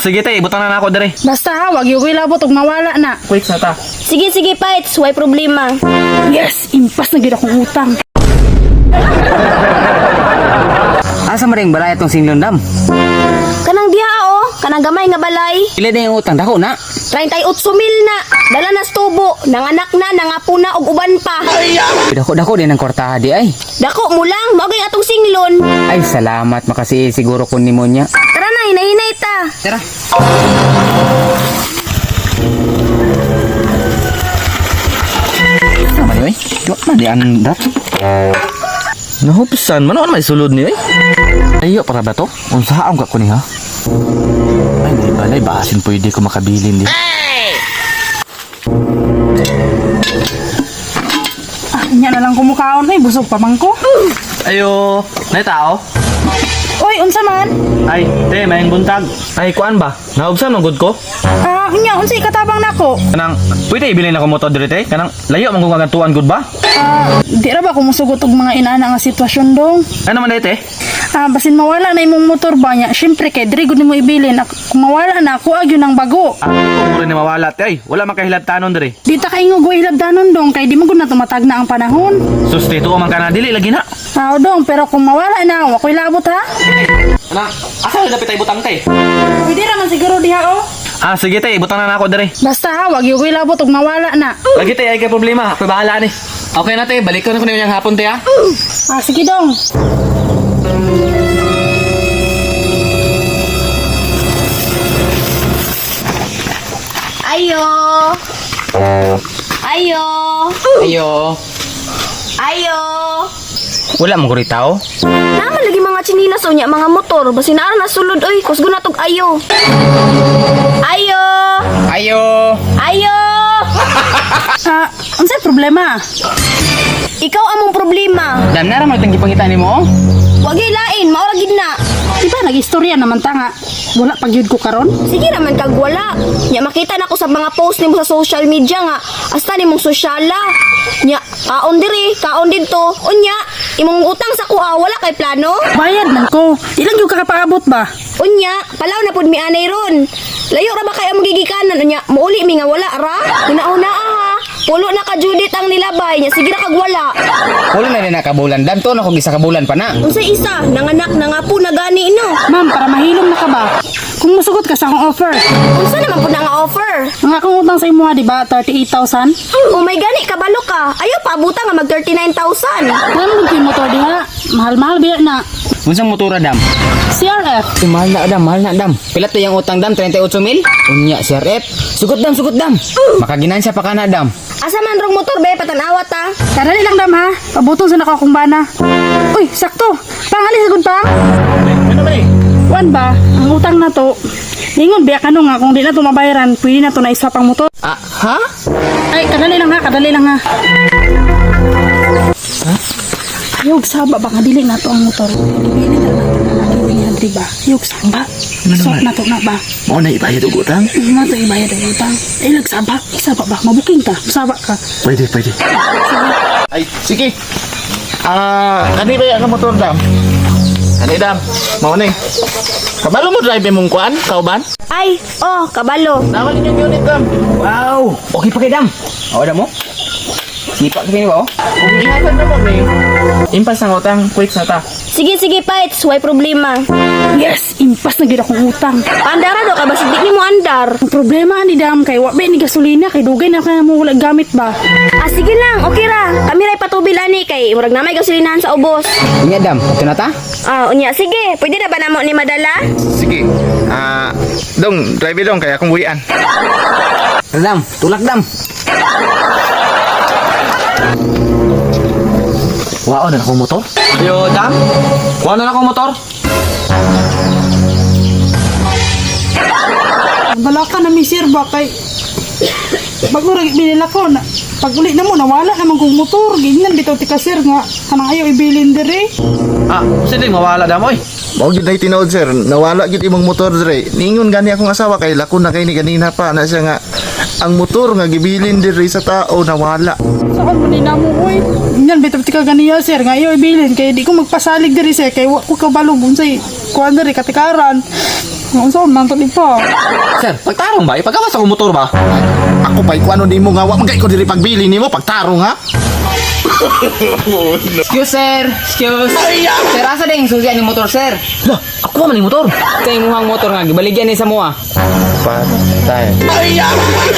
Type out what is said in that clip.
Sige te, ibutang na nako dere. Basta ha, wag yung labot og mawala na. Quick sa ta. Sige, sige, Paits. Way problema. Yes, impas na gyud akong utang. Asa man ring balay atong singlon, dam? Kanang diha oh, kanang gamay nga balay. Pila na yung utang dako na. 38 mil na. Dala na sa tubo, nanganak na, nangapo na og uban pa. Dako dako din ang kwartaha di ay. Dako mo lang, mao gay atong singlon. Ay, salamat makasi siguro kun nimo niya. Tara na, hinahinay ta. Tara. Ano man oy? Di man di andar. Nahupsan man ano may sulod ni oy. Ayo para ba to? Unsaon ka ko ni ha? Ay, di balay basin pwede ko makabilin di. Ah, nya na lang kumukaon ay busog pa man ko. Ayo, nay tao. Oy, unsa man? Ay, te, mayang buntag. Ay, kuan ba? Nahubsan man gud ko. Ah, unya unsa ikatabang nako? Kanang pwede ibilin ako motor diri te. Kanang layo man kung kagantuan gud ba? Ah, di ra ba ko musugot og mga inana nga sitwasyon dong? Ano man day te? Ah, basin mawala na imong motor ba niya. Syempre kay diri gud nimo ibilin. Kung mawala na ako gyud ang bago. Ah, kung ni mawala te ay, wala man kahilabtanon diri. Di ta kaingog wa hilabdanon dong kay di mo gud na tumatag na ang panahon. Sus, te, tuo man ka na dili lagi na. Ah, dong, pero kung mawala na, wa ko'y labot ha. Kanang asa na dapat ay butang te? Pwede ra man siguro diha oh. Ah, sige te, ibutang na nako diri. Basta ha, wag yung labot og mawala na. Lagi te, ay kay problema. Ako'y bahala ni. Okay na te, balik ko na kuno yung hapon te ha. Ah, sige dong. Ayo. Ayo. Ayo. Ayo. Wala mo guri tao. Naman lagi mga tsinilas unya mga motor, basin naa na sulod oy, kusgo na tog ayo. Ayo. Ayo. Ayo. Ah, unsay problema? Ikaw among problema. Dam na ra man itong gipangita nimo. Oh. Wag lain, mao ra gid na. Di ba nag-istorya naman ta nga wala pa gyud ko karon? Sige naman kag wala. Nya makita na ko sa mga post nimo sa social media nga hasta nimong sosyala. Nya kaon diri, kaon didto. Unya, imong utang sa kuha wala kay plano. Bayad man ko. Di lang gyud ka kapaabot ba? Unya, palaw na pud mi anay ron. Layo ra ba kay among gigikanan unya, muuli mi nga wala ra. Una-una ha. Pulo na ka Judith ang nilabay nya sige ra kag wala. Wala na rin nakabulan. Dam to na kog isa ka bulan pa na. Unsay isa, nanganak nangapo na gani no. Ma'am, para mahilom na ka ba? Kung musugot ka sa akong offer. Unsa naman pud na nga offer? Ang akong utang sa imuha, di ba? 38,000? Oh my gani kabalo ka. Ayaw paabuta nga mag 39,000. Wala mo yung motor diha. Mahal-mahal biya na. Unsang motora dam? CRF. Ay, mahal na dam, mahal na dam. Pila to yung utang dam, 38 mil? Unya, CRF. Sugot dam, sugot dam. Makaginansya pa ka na dam. Asa man rong motor be patanawa ta. Kadali lang dam ha. Pabuton sa nako akong bana. Uy, sakto. Pangalis gud pa. Ano man eh? Kuan ba? Ang utang na to. Ningon biya kano nga kung di na to mabayaran, pwede na to na isa pang motor. Ah, ha? Ay, kadali lang ha, kadali lang ha. Ayog saba ba nga dili na to ang motor. Dili na nato na lagi niya diri ba. Ayog saba. Swap na to na ba. Mao na ibayad og utang? Na to ibayad ang utang. Ay saba, isaba ba mabuking ta. Saba ka. Pwede, pwede. Ay, sige. Ah, kani ba ang motor dam? Kani dam. Mao ni. Kabalo mo drive imong kuan, kauban? Ay, oh, kabalo. Naman inyong unit dam. Wow! Okay pa kay dam. O, dam mo? Sipa ka ba, oh? Kung ihatag na mo ni. Impas ang utang, quick sa ta. Sige, sige, Paits, way problema. Yes, impas na gyud akong utang. Paandara do ka basig di nimo andar. Ang problema ni dam kay wa ba ni gasolina kay dugay na kaya mo wala gamit ba. Ah, sige lang, okay ra. Kami ray patubil ani kay murag na may gasolinahan sa ubos. Unya dam, ito na ta? Ah, unya, sige, pwede na ba namo ni madala? Sige. Ah, dong, drive dong kay akong buhian. Dam, tulak dam. Wao na akong motor. Ayo, dam. Kuha na akong motor. Wala ka na mi sir ba kay bago ra binila ko na pag uli na mo nawala naman kong motor ganyan bitaw ti ka sir nga kanang ayaw ibilin diri. Ah, sige mawala dam oy. Mao gyud nay tinuod sir, nawala gyud imong motor dre. Ningon gani akong asawa kay lako na kay ni ganina pa na siya nga ang motor nga gibilin diri sa tao nawala. Saan mo ni namo oy? Ganyan bitaw ti ka ganiya sir nga ayaw ibilin kay di ko magpasalig diri sir kay wa ko kabalog unsay kuan diri katikaran. Unsa man to pa? Sir, pagtarong ba? Ipagawas ako motor ba? Ako pa'y kuano nimo nga wa man kay ko diri pagbili nimo pagtarong ha. Excuse, sir. Excuse. Sir, asa ding susi ni motor, sir? Lah, ako man yung motor. Kay imuhang motor nga gibaligyan ni sa mua. Patay.